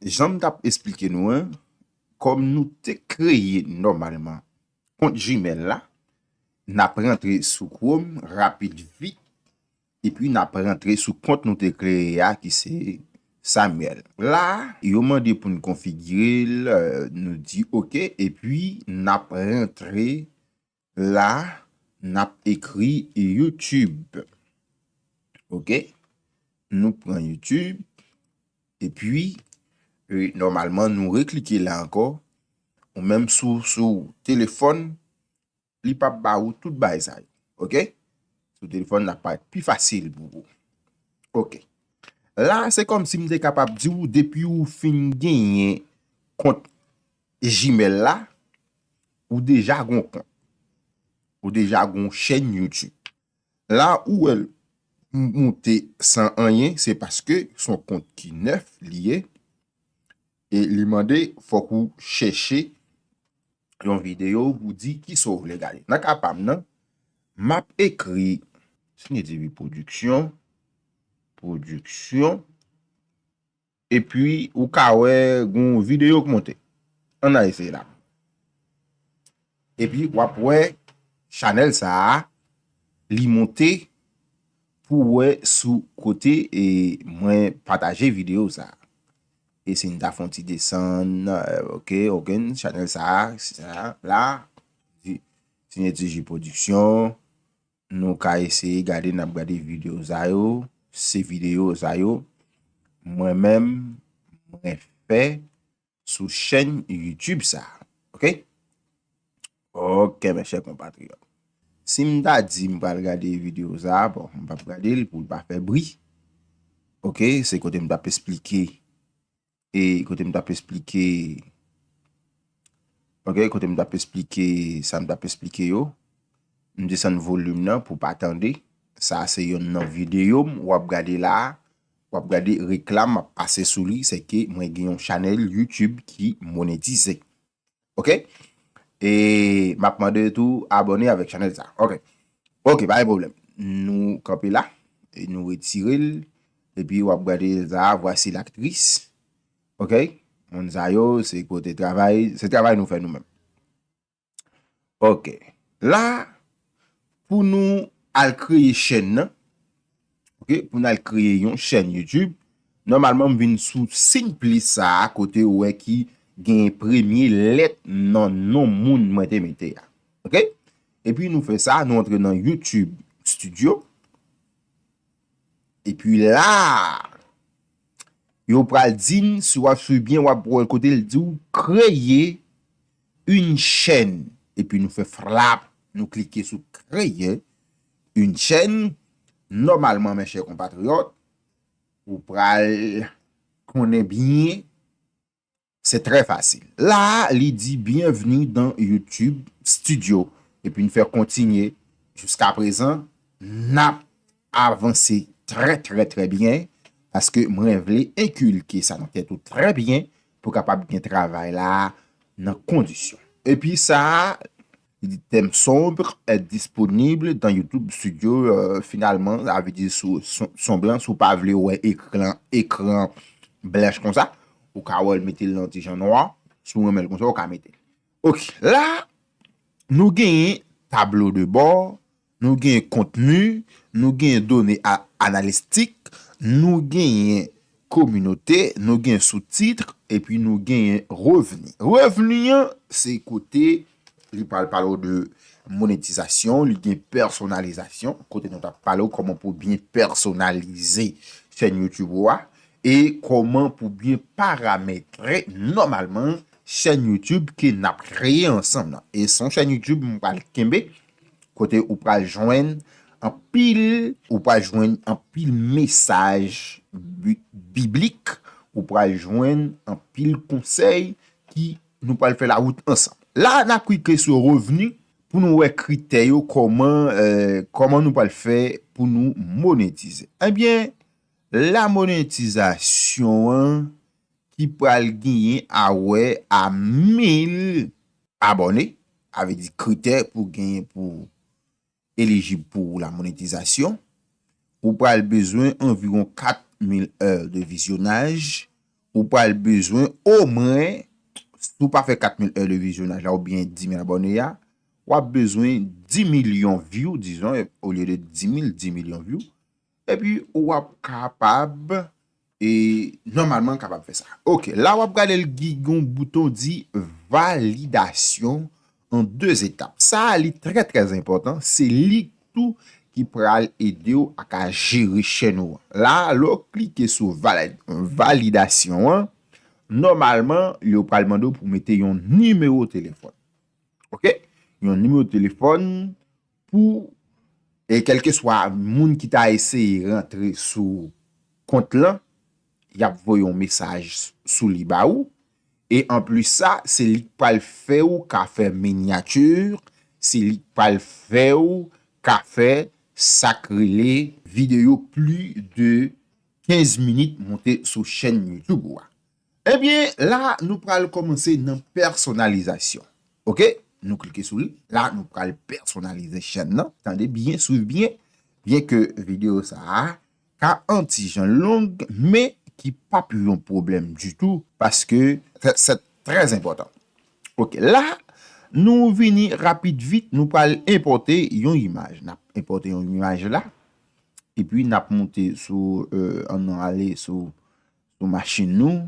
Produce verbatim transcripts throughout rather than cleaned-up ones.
Jan m t ap esplike nou an, kòm nou te kreye nòmalman kont Gmail la, n ap rantre sou Chrome rapid vit, epi n ap rantre sou kont nou te kreye a ki se Samuel. La, yo mande pou n konfigire l, euh, nou di oke, epi n ap rantre la, n ap ekri YouTube. Oke? Nou pran YouTube, epi e, nòmalman, nou reklike la ankò. Ou menm sou, sou telefòn, li p ap ba ou tout bagay sa yo. Oke? Sou telefòn, l ap parèt pi fasil pou ou. Oke. La, se kòmsi m te kapab di w, depi ou fin genyen kont Gmail la, ou deja gon kont. Ou deja gon chèn YouTube. La ou wè l moute san anyen, se paske se yon kont ki nèf li ye, e li mande fòk ou chèche yon videyo pou di kisa w vle gade. Nan ka pa m nan, m ap ekri Sine T V Production, Production, epi ou ka wè gon videyo k monte. Ann al eseye la. Epi w ap wè chanèl sa a, li monte pou w wè sou kote e mwen pataje videyo sa a. E si n ta fè yon ti desann, euh, oke, oke, chanèl sa a, sa a, la, di, Sinyati J Production, nou ka eseye gade, n ap gade videyo sa yo, se videyo sa yo, mwen menm, mwen fè sou chèn YouTube sa a. Oke? Oke, mes chers compatriotes. Si m ta di m pral gade videyo sa a, bon, m p ap gade l pou l pa fè bri. Oke, se kote m t ap esplike. E kote m t ap esplike. Oke, kote m t ap esplike, sa m t ap esplike yo. M desann volim nan pou pa tande. Sa a se yonn nan videyo m w ap gade la a. W ap gade reklam m ap pase sou li, se ke mwen gen yon chanèl YouTube ki monetize. Oke? E m ap mande tou abòne avèk chanèl sa. Oke. Oke, pa gen pwoblèm. Nou kanpe la, e nou retire l, epi w ap gade sa, voici l'actrice. Oke? Moun sa yo, se kote travay, se travay nou fè nou menm. Oke. La, pou nou al kreye chèn nan, oke, pou n al kreye yon chèn YouTube, nòmalman m vin sou siy plis sa a kote ou wè ki gen premye lèt nan non moun mwen te mete a. Oke? Epi nou fè sa, nou antre nan YouTube Studio. Epi la, yo pral di n, si w ap swiv byen, w ap wè kote l di w créer une chaîne. Epi nou fè frap, nou klike sou créer une chaîne. Nòmalman, mes chers compatriotes, ou pral konnen byen, se trè fasil. La, li di bienvenue dans YouTube Studio. Epi n fè kontinye. Jiska prezan, n ap avanse trè, trè, trè byen. Paske mwen vle enkilke sa nan tèt ou trè byen pou kapab gen travay la nan kondisyon. Epi sa, li di thème sombre est disponible dans YouTube Studio. Euh, finalman, sa vle di sou son, sonb lan, si w pa vle wè ekran, ekran blanch konsa, ou ka wè l mete l nan ti jan nwa. Si w renmen l konsa, ou ka mete l. Oke, la, nou genyen tablo de bò, nou genyen kontni, nou genyen done a-, analistik, nou genyen kominote, nou genyen soutit, epi nou genyen revni. Revni an, se kote li pral pale w de monetizasyon, li gen pèsonalizasyon, kote nou t ap pale w kòman pou byen pèsonalize chèn YouTube ou a, e kòman pou byen parametre nòmalman chèn YouTube ke n ap kreye ansanm nan. E se yon chèn YouTube m pral kenbe, kote ou pral jwenn anpil, ou pral jwenn anpil mesaj bi-, biblik, ou pral jwenn anpil konsèy ki nou pral fè lawout ansanm. La, n ap klike sou revni pou nou wè kritè yo, kòman, euh, kòman nou pral fè pou nou monetize. Ebyen, la monetizasyon an ki pral genyen a wè a mil abòne, sa vle di kritè pou genyen pou elijib pou la monetizasyon, ou pral bezwen anviwon kat mil è de vizyonaj, ou pral bezwen omwen, si w pa fè kat mil è de vizyonaj la oubyen di mil abòne a, w ap bezwen di milyon view, dizon, olye de di mil, di milyon view. Epi ou ap kapab, e nòmalman kapab fè sa. Ok, la w ap gade l gen yon bouton di validasyon an de etap. Sa a, li trè, trè enpòtan. Se li tou ki pral ede w ak a jere chèn ou an. La, lè w klike sou vali-, validasyon an, nòmalman, yo pral mande w pou mete yon nimewo telefòn. Ok? Yon nimewo telefòn pou, e kèlkeswa moun ki ta eseye rantre sou kont lan, y ap voye yon mesaj sou li ba ou. E anplis sa, se li k pral fè w ka fè minyati, se li k pral fè w ka fè sa k rele videyo plis de kenz minit monte sou chèn YouTube ou a. Ebyen, la, nou pral kòmanse nan pèsonalizasyon. Ok? Nou klike sou li. La, nou pral pèsonalize chèn nan. Tande byen, swiv byen. Byen ke videyo sa a ka an ti jan long, men ki p ap yon pwoblèm ditou, paske se, se trè enpòtan. Ok, la, nou vini rapid vit, nou pral enpòte yon imaj. N ap enpòte yon imaj la, epi n ap monte sou, euh, ann nou ale sou, sou machin nou.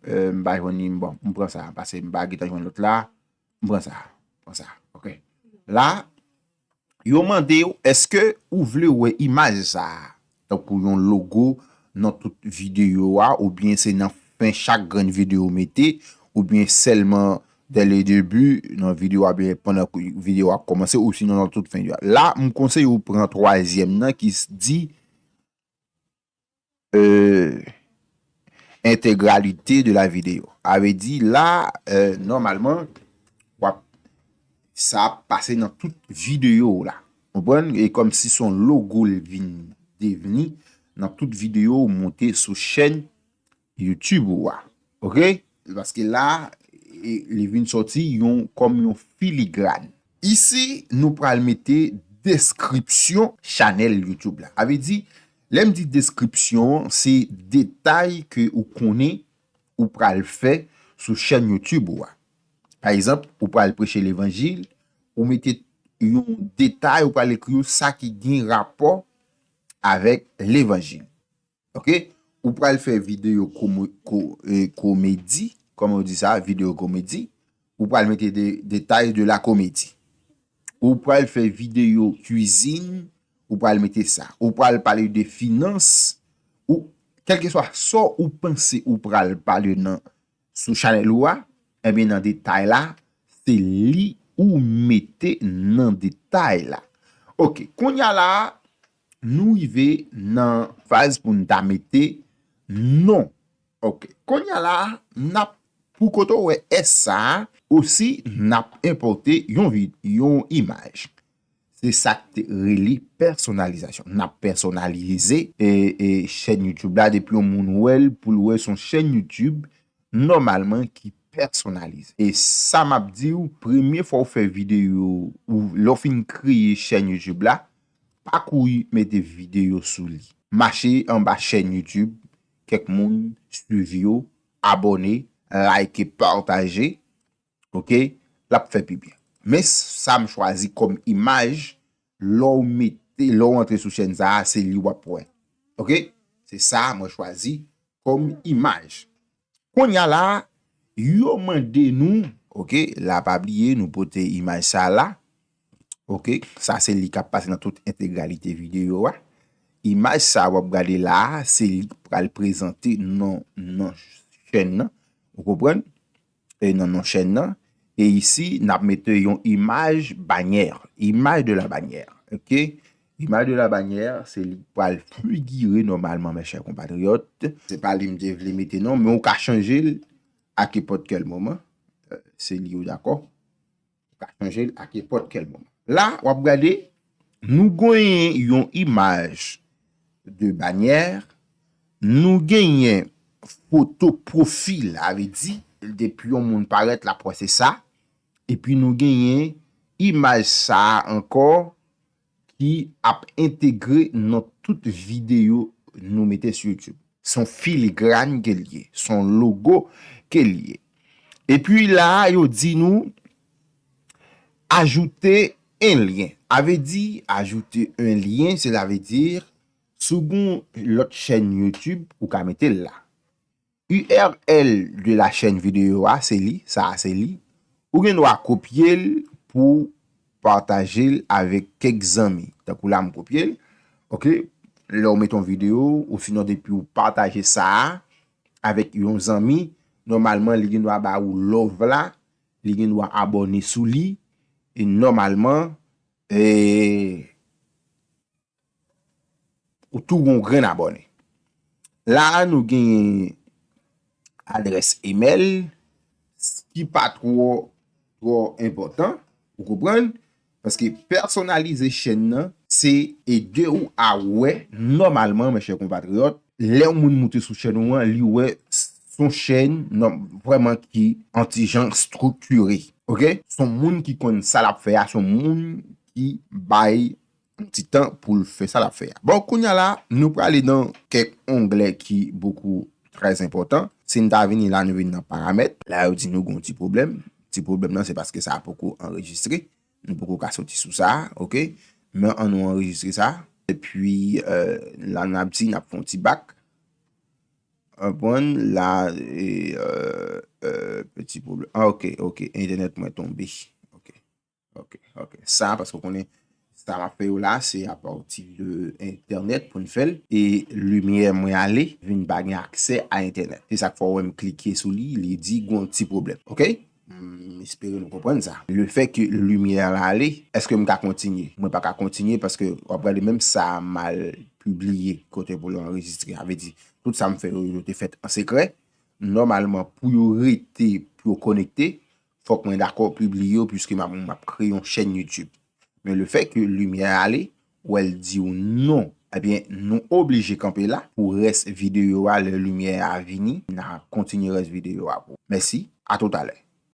Euh, m pa jwenn li, bon, m pran sa, paske m pa gentan jwenn lòt la. M pran sa, pran sa, ok. La, yo mande w, èske ou vle wè imaj sa a, tankou yon logo nan tout videyo a, oubyen se nan fen chak grenn videyo w mete, oubyen sèlman dès le début nan videyo a, oubyen pandan videyo a kòmanse, ou sinon nan tout fen videyo a. La, m konseye w pran twazyèm nan ki s-, di euh, intégralité de la vidéo. A vle di la, euh, nòmalman, w ap, sa ap pase nan tout videyo w la. Konprann? E kòmsi se yon logo l vin devni nan tout videyo w monte sou chèn YouTube ou a. Ok? Paske la, e, li vin sòti yon, kòm yon filigran. Isi, nou pral mete deskripsyon chanèl YouTube la. A vle di, lè m di deskripsyon, se detay ke ou konnen ou pral fè sou chèn YouTube ou a. Pa egzanp, ou pral preche levanjil, ou mete yon detay, ou pral ekri yo sa ki gen rapò avèk levanjil. Ok? Ou pral fè videyo komo-, ko-, e, komedi, kòman yo di sa, videyo komedi. Ou pral mete de, détails de la comédie. Ou pral fè videyo kwizin, ou pral mete sa. Ou pral pale de finans, ou, kèlkeswa sa ou panse ou pral pale nan, sou chanèl ou a, ebyen, nan detay la, se li ou mete nan detay la. Ok, kounye a la, nou rive nan faz pou n ta mete non. Ok, kounye a la, n ap, pou kote w wè S sa a, osi, n ap enpòte yon vi-, yon imaj. Se sa k te rele pèsonalizasyon. N ap pèsonalize, e, e, chèn YouTube la depi yon moun wè l, pou l wè se yon chèn YouTube nòmalman ki pèsonalize. E sa m ap di w, premye fwa w fè videyo, ou lè w fin kreye chèn YouTube la, pa kouri mete videyo sou li. Mache anba chèn YouTube, kèk moun, swiv yo, abòne, like, pataje, ok? L ap fè pi byen. Men sa m chwazi kòm imaj, lè w mete, lè w antre sou chèn sa a, se li w ap wè. Ok? Se sa mwen chwazi kòm imaj. Kounye a la, yo mande nou, ok, la pa bliye, nou pote imaj sa a la. Ok, sa se li k ap pase nan tout entegralite videyo a. Imaj sa a w ap gade la a, se li k pral prezante nan, nan chèn nan. Ou konprann? E nan non chèn nan. E isi, n ap mete yon imaj banyè. Imaj de la bannière. Ok? Imaj de la bannière, se li k pral figire nòmalman, mes chers compatriotes. Se pa li m te vle mete non, men ou ka chanje l ak nenpòt kèl moman. Euh, se li ou dakò. Ou ka chanje l ak nenpòt kèl moman. La, w ap gade, nou genyen yon imaj de bannière, nou genyen foto pwofil, sa vle di, depi yon moun parèt, l ap wè se sa, epi nou genyen imaj sa a ankò ki ap entegre nan tout videyo nou mete sou YouTube. Se yon filigrane ke l ye. Se yon logo ke l ye. Epi la, yo di nou, ajoute un lien. A vle di, ajoute un lien, cela veut dire, si w gen yon lòt chèn YouTube, ou ka mete l la. U R L de la chaîne vidéo a, se li, sa a se li. Ou gen dwa kopye l pou pataje l avèk kèk zanmi. Tankou la, m kopye l. Oke? Lè w mete yon videyo, ou sinon depi w pataje sa a avèk yon zanmi, nòmalman, li gen dwa ba ou love la, li gen dwa abòne sou li, e nòmalman, e, ou tou gon grenn abòne. La a, nou gen adrès email, ki pa twò, twò enpòtan, ou konprann? Paske pèsonalize chèn nan, se ede ou a wè, nòmalman, mè chè konpatriyòt, lè yon moun moute sou chèn ou an, li wè s-, s on chèn, non, vrèman ki an ti jan estrikire. Oke? S on moun ki konn sa l ap fè a, s on moun ki bay yon ti tan pou l fè sa l ap fè a. Bon, kounye a la, nou prale nan kèk onglè ki bokou trè enpòtan. Si n ta vini la, nou vin nan paramèt. La, yo di nou gon ti pwoblèm. Ti pwoblèm nan, se paske sa a poko anrejistre. Nou poko ka soti sou sa a, oke? Men an nou anrejistre sa. Epi, e, la, n ap di, n ap fè yon ti bak. Konprann la, e, e, e, peti pwoblèm. Ah, oke, oke. Entènèt mwen tonbe. Oke. Oke, oke. Sa, paske w konnen, sa m ap fè yo la, se apati de entènèt pou n fè l. E limyè mwen ale, vin pa gen aksè a entènèt. Se sa k fè w wè m klike sou li, li di gon ti pwoblèm. Oke? M espere nou konprann sa. Le fè ke limyè la ale, èske m ka kontinye? Mwen pa ka kontinye paske w ap gade menm sa a mal pibliye kote pou l anrejistre. A vle di, tout sa m fè yo, yo te fèt an sekrè. Nòmalman, pou yo rete, pou yo konekte, fòk mwen dakò pibliye yo, piske m ap, m ap kreye yon chèn YouTube. Men le fè ke limyè a ale, w wè l di w non, ebyen, nou oblije kanpe la pou rès videyo a, lè limyè a vini, n a kontinye rès videyo a pou ou. Mèsi, a toutalè.